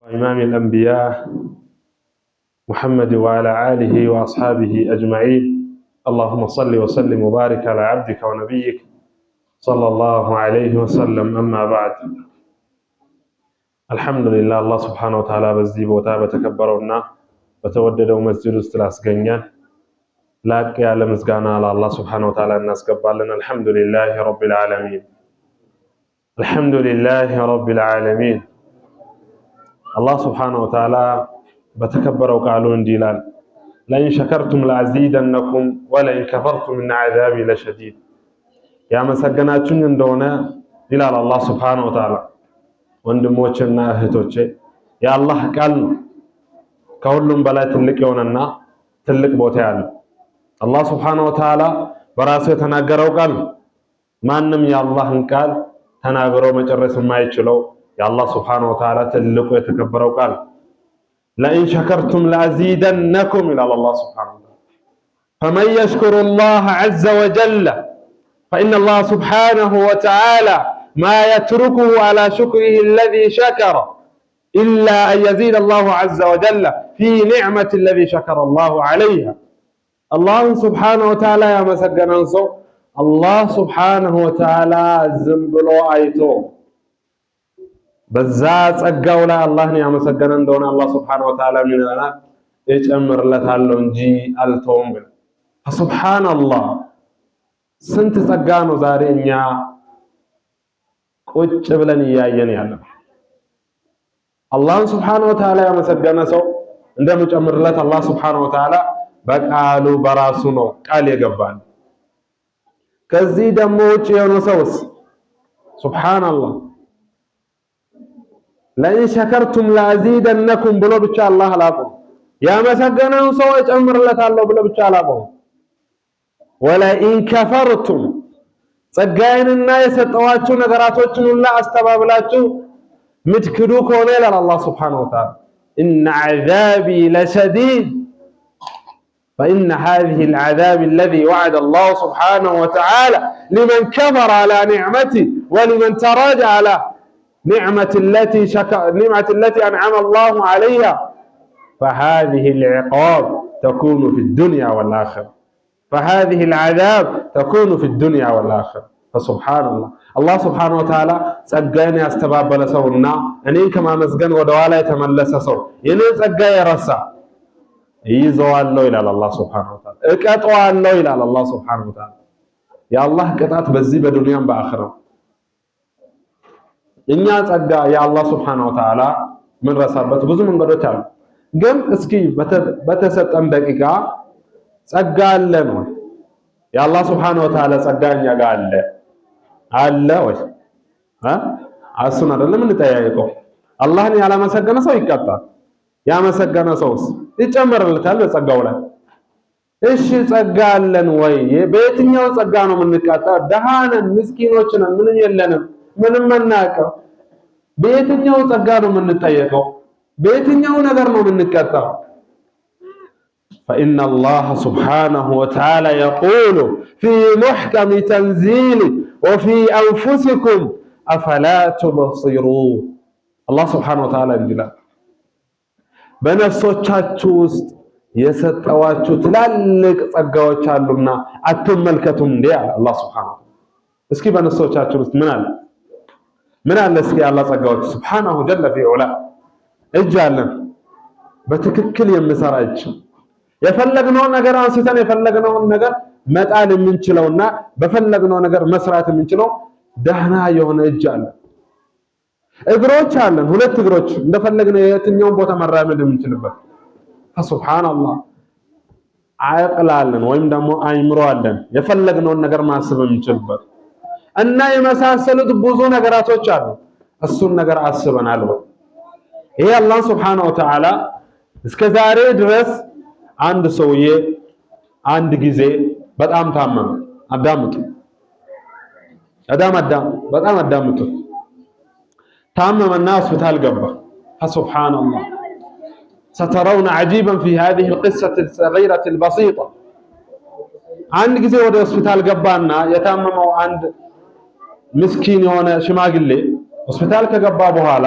إمام الأنبياء محمد وعلى آله وأصحابه أجمعين. اللهم صل وسلم وبارك على عبدك ونبيك صلى الله عليه وسلم. أما بعد، الحمد لله አላህ سبحانه وتعالى በዚህ ቦታ በተከበረውና በተወደደው መስጂድ ውስጥ ላስገኘን ላቅ ያለ ምስጋና ለአላህ سبحانه وتعالى እናስገባለን። الحمد لله رب العالمين، الحمد لله رب العالمين። አላህ سبحانه وتعالى በተከበረው ቃሉ እንዲህ ይላል፣ لئن شكرتم لأزيدنكم ولئن كفرتم إن عذابي لشديد። ያመሰገናችሁኝ እንደሆነ ይላል አላህ سبحانه وتعالى። ወንድሞቼና እህቶቼ፣ የአላህ ቃል ነው ከሁሉም በላይ ትልቅ የሆነና ትልቅ ቦታ ያለው። አላህ سبحانه وتعالى በራሱ የተናገረው ቃል ነው። ማንም የአላህን ቃል ተናግሮ መጨረስ የማይችለው የአላህ سبحانه وتعالى ትልቁ የተከበረው ቃል لئن شكرتم لأزيدنكم ይላል አላህ سبحانه وتعالى። فمن يشكر الله عز وجل فإن الله سبحانه وتعالى ما يتركه على شكره الذي شكر إلا أن يزيد الله عز وجل في نعمة الذي شكر الله عليها። አላህን سبحانه وتعالى ያመሰገነን ሰው አላህ سبحانه وتعالى ዝም ብሎ አይቶ በዛ ጸጋው ላይ አላህን ያመሰገነ እንደሆነ አላህ سبحانه وتعالى ምን ይለናል? እጨምርለታለሁ እንጂ አልተውም ብለ። سبحان الله፣ ስንት ጸጋ ነው ዛሬ እኛ ቁጭ ብለን እያየን ያለው። አላህን سبحانه وتعالى ያመሰገነ ሰው እንደምጨምርለት አላህ سبحانه وتعالى በቃሉ በራሱ ነው ቃል የገባል። ከዚህ ደግሞ ውጭ የሆነ ሰውስ سبحان الله፣ لئن شكرتم لأزيدنكم ብሎ ብቻ አላህ አላቆም። ያመሰገነውን ሰው እጨምርለታለሁ ብሎ ብቻ አላቆም። ولئن كفرتم፣ ጸጋዬንና የሰጠዋችሁ ነገራቶችን ሁላ አስተባብላችሁ ምትክዱ ከሆነ ይላል አላህ سبحانه وتعالى إن عذابي لشديد። فإن هذه العذاب الذي وعد الله سبحانه وتعالى لمن كفر على نعمته ولمن تراجع على نعمة التي أنعم الله عليها، فهذه العقاب تكون في الدنيا والآخرة، فهذه العذاب تكون في الدنيا والآخرة። فسبحان الله፣ አላህ سبحانه وتعالى ጸጋዬን ያስተባበለ ሰውና እኔን ከማመስገን ወደኋላ የተመለሰ ሰው፣ የኔን ጸጋ የረሳ ይዘዋለሁ ይላል አላህ سبحانه وتعالى፣ እቀጠዋለሁ ይላል አላህ سبحانه وتعالى። የአላህ ቅጣት በዚህ በዱንያም በአኺራም። እኛ ጸጋ የአላህ سبحانه وتعالى ምንረሳበት ብዙ መንገዶች አሉ። ግን እስኪ በተሰጠን ደቂቃ ጸጋ አለን ወይ? የአላህ سبحانه وتعالى ጸጋ እኛ ጋር አለ አለ ወይ? እሱን አይደለም እንጠያየቀው። አላህን ያላመሰገነ ሰው ይቀጣል። ያመሰገነ ሰውስ ይጨመርለታል በጸጋው ላይ። እሺ ጸጋ አለን ወይ? በየትኛው ጸጋ ነው የምንቀጣው? ደሃ ነን፣ ምስኪኖች ነን፣ ምንም የለንም፣ ምንም አናውቅም። በየትኛው ጸጋ ነው የምንጠየቀው? በየትኛው ነገር ነው የምንቀጣው? فإن الله سبحانه وتعالى يقول في محكم تنزيله وفي أنفسكم أفلا تبصرون። አላህ سبحانه وتعالى እንዲህ ይላል፣ በነፍሶቻችሁ ውስጥ የሰጠዋችሁ ትላልቅ ጸጋዎች አሉና አትመልከቱም እንዴ? አለ አላህ سبحانه وتعالى። እስኪ በነፍሶቻችሁ ውስጥ ምን አለ? ምን አለ? እስኪ የአላህ ጸጋዎች سبحانه جل في علاه። እጅ አለን፣ በትክክል የሚሰራ እጅ፣ የፈለግነውን ነገር አንስተን የፈለግነውን ነገር መጣል የምንችለውና በፈለግነው ነገር መስራት የምንችለው ደህና የሆነ እጅ አለ። እግሮች አለን፣ ሁለት እግሮች፣ እንደፈለግነው የትኛውን ቦታ መራመድ የምንችልበት። سبحان الله፣ አቅል አለን ወይም ደግሞ አይምሮ አለን፣ የፈለግነውን ነገር ማሰብ የምንችልበት እና የመሳሰሉት ብዙ ነገራቶች አሉ። እሱን ነገር አስበናል ወይ? ይሄ አላህ سبحانه وتعالى እስከ ዛሬ ድረስ አንድ ሰውዬ አንድ ጊዜ በጣም ታመመ። አዳምጡ፣ በጣም አዳም በጣም አዳምጡ። ታመመና ሆስፒታል ገባ። فسبحان الله، سترون عجيبا في هذه القصة الصغيرة البسيطة። አንድ ጊዜ ወደ ሆስፒታል ገባና የታመመው አንድ ምስኪን የሆነ ሽማግሌ ሆስፒታል ከገባ በኋላ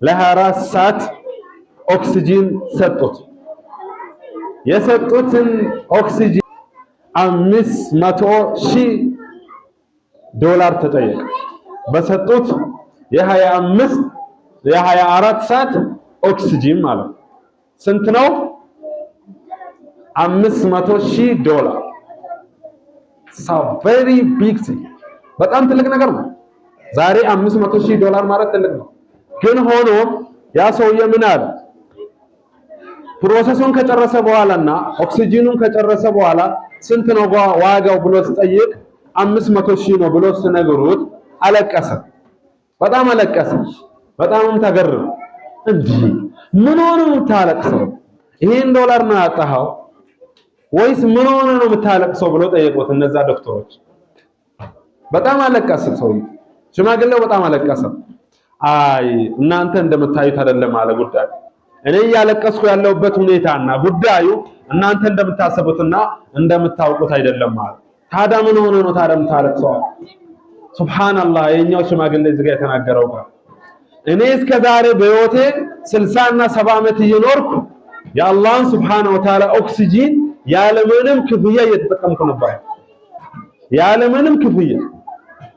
ለ24 ሰዓት ኦክሲጂን ሰጡት። የሰጡትን ኦክሲጂን 500,000 ዶላር ተጠየቀ። በሰጡት የ25 የ24 ሰዓት ኦክሲጂን ማለት ስንት ነው? 500,000 ዶላር። Very big፣ በጣም ትልቅ ነገር ነው። ዛሬ 500,000 ዶላር ማለት ትልቅ ነው። ግን ሆኖ ያ ሰውዬ ምን አለ? Process ኡን ከጨረሰ በኋላና ኦክሲጂኑን ከጨረሰ በኋላ ስንት ነው ዋጋው ብሎ ሲጠይቅ 500,000 ነው ብሎ ሲነግሩት አለቀሰ። በጣም አለቀሰ። በጣምም ተገረመ። እንዲህ ምን ሆነ ነው የምታለቅሰው? ይሄን ዶላር ነው ያጣኸው ወይስ ምን ሆነ ነው የምታለቅሰው ብሎ ጠየቁት እነዛ ዶክተሮች። በጣም አለቀሰ ሰውዬው፣ ሽማግሌው በጣም አለቀሰ። አይ፣ እናንተ እንደምታዩት አይደለም አለ ጉዳዩ። እኔ እያለቀስኩ ያለሁበት ሁኔታና ጉዳዩ እናንተ እንደምታስቡትና እንደምታውቁት አይደለም አለ። ታዲያ ምን ሆነ ነው ታዲያ የምታለቅሰው? ሱብሃንአላህ፣ የኛው ሽማግሌ እዚህ ጋር የተናገረው ቃል፣ እኔ እስከ ዛሬ በህይወቴ 60 እና 70 ዓመት እየኖርኩ የአላህን ሱብሃነሁ ወተዓላ ኦክሲጂን ያለምንም ክፍያ እየተጠቀምኩ ነበር። ያለምንም ክፍያ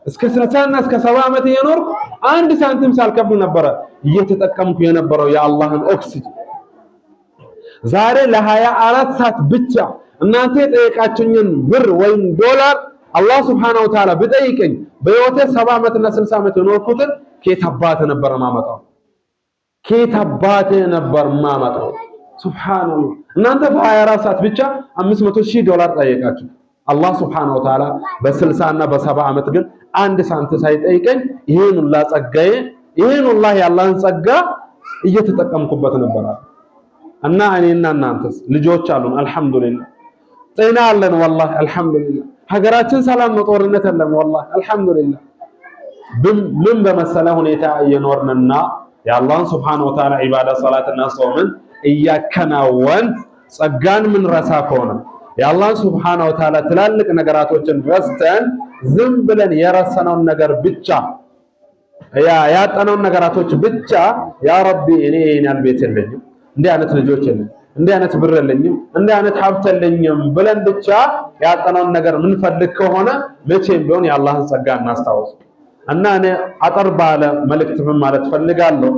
እስከ 60 እና እስከ 70 ዓመት እየኖርኩ አንድ ሳንቲም ሳልከፍል ነበረ እየተጠቀምኩ የነበረው የአላህን ኦክሲጂን። ዛሬ ለ24 ሰዓት ብቻ እናንተ የጠየቃችሁኝን ብር ወይም ዶላር አላህ ሱብሓነሁ ወተዓላ ቢጠይቀኝ በህይወቴ 70 ዓመትና 60 ዓመት የኖርኩትን ከየት አባቴ ነበር ማመጣው? ከየት አባቴ ነበር ማመጣው? ሱብሃንአላህ። እናንተ በ24 ሰዓት ብቻ 500 ሺህ ዶላር ጠየቃችሁ። አላህ ሱብሓነሁ ወተዓላ በ60 እና በ70 ዓመት ግን አንድ ሳንቲም ሳይጠይቀኝ ይሄን ሁላ ጸጋዬ፣ ይሄን ሁላ የአላህን ጸጋ እየተጠቀምኩበት ነበር። እና እኔና እናንተስ ልጆች አሉን፣ አልሐምዱሊላህ። ጤና አለን፣ ወላሂ አልሐምዱሊላህ። ሀገራችን ሰላም ነው፣ ጦርነት የለም፣ ወላሂ አልሐምዱሊላህ። ምን በመሰለ ሁኔታ እየኖርንና የአላህን ሱብሓነሁ ወተዓላ ዒባዳ ሰላትና ጾምን እያከናወን ጸጋን ምንረሳ ከሆነ፣ የአላህን ሱብሓነሁ ወተዓላ ትላልቅ ነገራቶችን ረስተን ዝም ብለን የረሰነውን ነገር ብቻ፣ ያ ያጣነውን ነገራቶች ብቻ፣ ያ ረቢ እኔ ይሄን ያህል ቤት የለኝም፣ እንዲህ አይነት ልጆች የለኝም፣ እንዲህ አይነት ብር የለኝም፣ እንዲህ አይነት ሀብት የለኝም ብለን ብቻ ያጣነውን ነገር ምንፈልግ ከሆነ መቼም ቢሆን የአላህን ጸጋ እናስታውስ። እና እኔ አጠር ባለ መልእክት ምን ማለት ፈልጋለሁ፣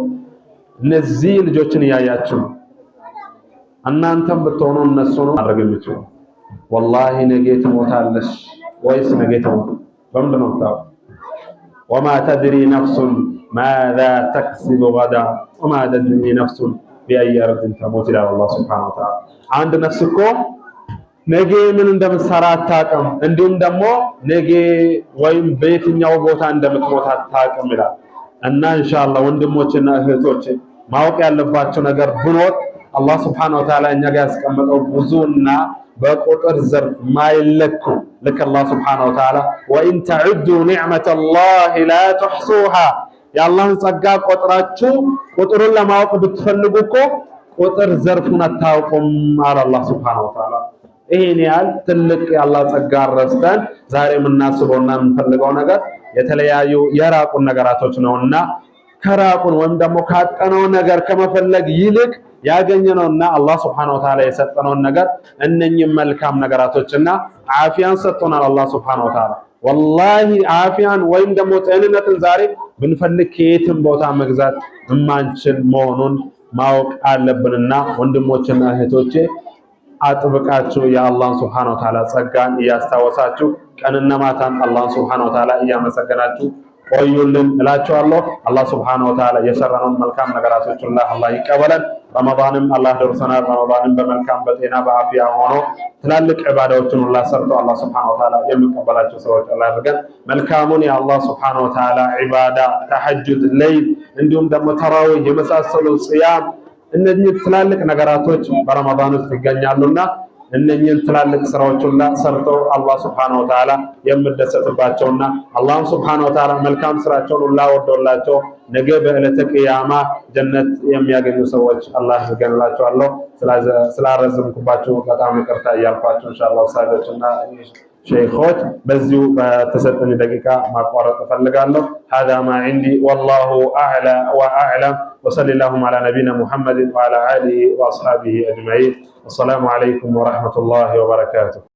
እነዚህ ልጆችን እያያችሁ ነው። እናንተም ብትሆኑ እነሱ ነው ማድረግ የሚችሉ። ወላሂ ነገ ትሞታለሽ ወይስ ነገ ትሞት? በምንድን ነው የምታውቀው? وما تدري نفس ماذا تكسب غدا وما تدري نفس بأي أرض تموت ይላል አላህ ሱብሓነሁ ወተዓላ። አንድ ነፍስ እኮ ነገ ምን እንደምትሰራ አታውቅም፣ እንዲሁም ደግሞ ነገ ወይም በየትኛው ቦታ እንደምትሞት አታውቅም ይላል። እና ኢንሻአላህ ወንድሞችና እህቶች ማወቅ ያለባቸው ነገር ብኖር አላህ ሱብሓነሁ ወተዓላ እኛ ጋር ያስቀመጠው ብዙና በቁጥር ዘርፍ ማይለኩ፣ ልክ አላህ ሱብሓነሁ ወተዓላ وإن تعدوا نعمة الله لا تحصوها፣ የአላህን ጸጋ ቆጥራችሁ ቁጥሩን ለማወቅ ብትፈልጉ እኮ ቁጥር ዘርፉን አታውቁም አለ አላህ ሱብሓነሁ ወተዓላ። ይሄን ያህል ትልቅ የአላህ ጸጋ ረስተን ዛሬ የምናስበውና የምንፈልገው ነገር የተለያዩ የራቁን ነገራቶች ነውና ከራቁን ወይም ደግሞ ካጠነው ነገር ከመፈለግ ይልቅ ያገኘነውና አላህ ሱብሓነሁ ወተዓላ የሰጠነውን ነገር፣ እነኚህ መልካም ነገራቶችና ዓፊያን ሰጥቶናል አላህ ሱብሓነሁ ወተዓላ። ወላሂ ዓፊያን ወይም ደግሞ ጤንነትን ዛሬ ብንፈልግ ከየትም ቦታ መግዛት የማንችል መሆኑን ማወቅ አለብንና ወንድሞችና እህቶቼ አጥብቃችሁ የአላህን ሱብሓነሁ ወተዓላ ጸጋን እያስታወሳችሁ ቀንና ማታን አላህን ሱብሓነሁ ወተዓላ እያመሰገናችሁ ቆዩልን እላችኋለሁ። አላህ ሱብሓነሁ ወተዓላ የሰራነውን መልካም ነገራቶች ሁላ አላህ ይቀበለን። ረመዳንም አላህ ደርሰናል። ረመዳንም በመልካም በጤና በአፊያ ሆኖ ትላልቅ ዒባዳዎችን ሁላ ሰርቶ አላህ ሱብሓነሁ ወተዓላ የሚቀበላቸው ሰዎች አላህ ያድርገን። መልካሙን የአላህ ሱብሓነሁ ወተዓላ ዒባዳ ተሐጁድ፣ ሌይል እንዲሁም ደግሞ ተራዊህ የመሳሰሉ ጽያም፣ እነኚህ ትላልቅ ነገራቶች በረመዳን ውስጥ ይገኛሉና እነኚህን ትላልቅ ስራዎች ሁላ ሰርተው አላህ ሱብሓነሁ ወተዓላ የሚደሰትባቸውና አላህም ሱብሓነሁ ወተዓላ መልካም ስራቸውን ሁላ ወዶላቸው ነገ በዕለተ ቅያማ ጀነት የሚያገኙ ሰዎች አላህ ያድርገን። ስላረዘምኩባችሁ በጣም ይቅርታ እያልኳችሁ ኢንሻአላህ ኡስታዞችና ሼኾች በዚሁ በተሰጠኝ ደቂቃ ማቋረጥ እፈልጋለሁ። هذا ما عندي والله أعلى وأعلم። وصل اللهم على نبينا محمد وعلى آله وأصحابه أجمعين። السلام عليكم ورحمة الله وبركاته።